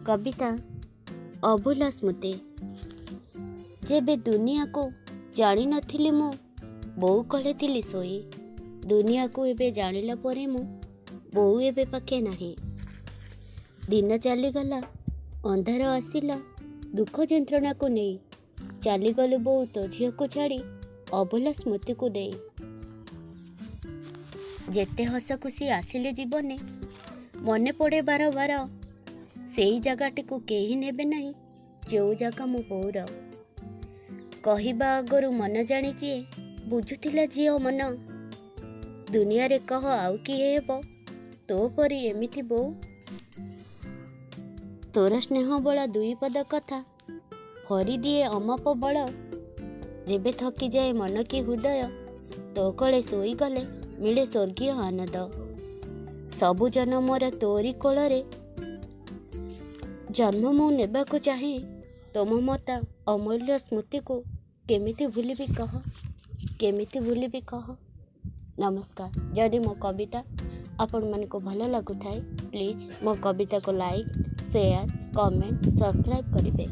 କବିତା ଅଭୁଲା ସ୍ମୃତି। ଯେବେ ଦୁନିଆକୁ ଜାଣିନଥିଲି ମୁଁ, ବୋଉ କୋଳେ ଥିଲି ଶୋଇ। ଦୁନିଆକୁ ଏବେ ଜାଣିଲା ପରେ ମୁଁ, ବୋଉ ଏବେ ପାଖେ ନାହିଁ। ଦିନ ଚାଲିଗଲା, ଅନ୍ଧାର ଆସିଲା ଦୁଃଖ ଯନ୍ତ୍ରଣାକୁ ନେଇ। ଚାଲିଗଲୁ ବୋଉ ତୋ ଝିଅକୁ ଛାଡ଼ି, ଅଭୁଲା ସ୍ମୃତିକୁ ଦେଇ। ଯେତେ ହସ ଖୁସି ଆସିଲେ ଜୀବନେ, ମନେ ପଡ଼େ ବାରବାର ସେଇ ଜାଗାଟିକୁ କେହି ନେବେ ନାହିଁ, ଯେଉଁ ଜାଗା ମୋ ବୋଉର। କହିବା ଆଗରୁ ମନ ଜାଣିଛି, ବୁଝୁଥିଲା ଝିଅ ମନ। ଦୁନିଆରେ କହ ଆଉ କିଏ ହେବ ତୋ ପରି ଏମିତି ବୋଉ? ତୋର ସ୍ନେହ ବଳା ଦୁଇ ପଦ କଥା ଭରିଦିଏ ଅମାପ ବଳ। ଯେବେ ଥକିଯାଏ ମନ କି ହୃଦୟ, ତୋ କୋଳେ ଶୋଇଗଲେ ମିଳେ ସ୍ୱର୍ଗୀୟ ଆନନ୍ଦ। ସବୁ ଜନମର ତୋରି କୋଳରେ ଜନ୍ମ ମୁଁ ନେବାକୁ ଚାହେଁ। ତୋ ମମତା ଅମୂଲ୍ୟ ସ୍ମୃତିକୁ କେମିତି ଭୁଲିବି କହ, କେମିତି ଭୁଲିବି କହ? ନମସ୍କାର। ଯଦି ମୋ କବିତା ଆପଣମାନଙ୍କୁ ଭଲ ଲାଗୁଥାଏ, ପ୍ଲିଜ୍ ମୋ କବିତାକୁ ଲାଇକ୍, ସେୟାର, କମେଣ୍ଟ, ସବସ୍କ୍ରାଇବ୍ କରିବେ।